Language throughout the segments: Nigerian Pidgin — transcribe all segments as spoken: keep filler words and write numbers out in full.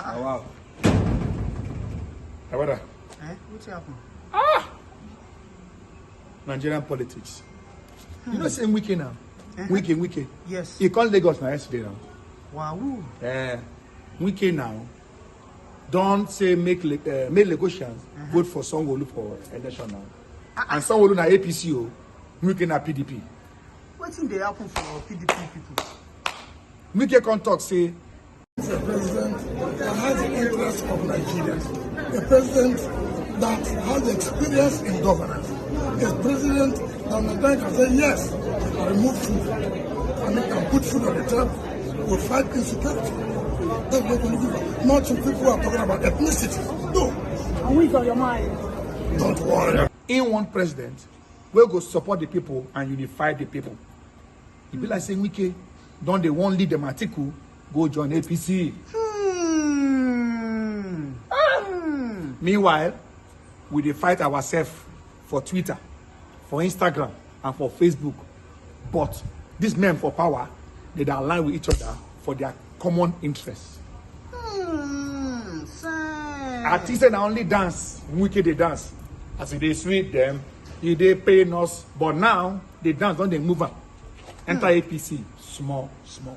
Ah, wow. My brother. Eh? Wetin happen? Nigerian politics. You know, say Wike now. Wike, Wike. Yes. He called Lagos now yesterday now. Wow. Eh, Wike now. Don't say make Le- uh, make Lagosians vote for Sanwo-Olu for election now. And Sanwo-Olu na A P C o. Wike na P D P. Wetin dey happen for P D P people? Wike come talk say a president that has the interest of Nigeria, a president that has experience in governance, a president that Nigeria can say, "Yes, I remove food and make and put food on the table, we fight insecurity." That's what we look for. Not some people who are talking about ethnicity. No. And who is on your mind? Don't worry. In one president, we go support the people and unify the people. E be like say Wike don dey wan lead dem article go join A P C. Hmm. Hmm. Meanwhile, we dey fight ourselves for Twitter, for Instagram, and for Facebook. But these men for power, they dey align with each other for their common interests. Hmm. Say. I think say na only dance Wike dey dance. As e dey sweet them, e dey pain us. But now, the dance don dey move am. Enter A P C small, small.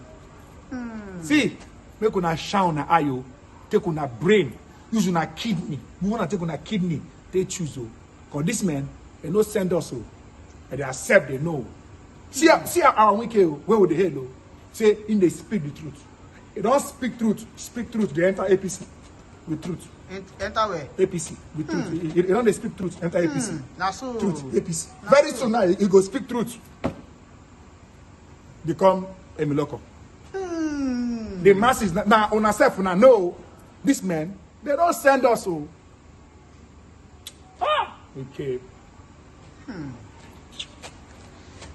See, make una shine una eye o, take una brain, use una kidney, make una take una kidney, take choose o. Cause this men, they no send us o, and they accept, they know. See, see our Wike o, where we dey hail o, say him dey speak the truth. He don speak truth, speak truth, they enter A P C with truth. Ent- enter where? A P C with truth. He, he don dey speak truth, enter A P C. Na so. Truth, A P C. Na very so. Soon now, he go speak truth. Become Emiloko. Hmm. The masses, na, na una sef una know, this men, they don't send us o. Ah, okay. Hmm.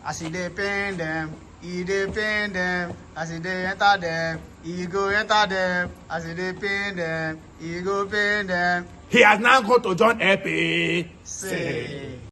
As e dey pain them, e dey pain them. As e dey enter them, e go enter them. As e dey pain them, e go pain them. He has now gone to join A P C. Say.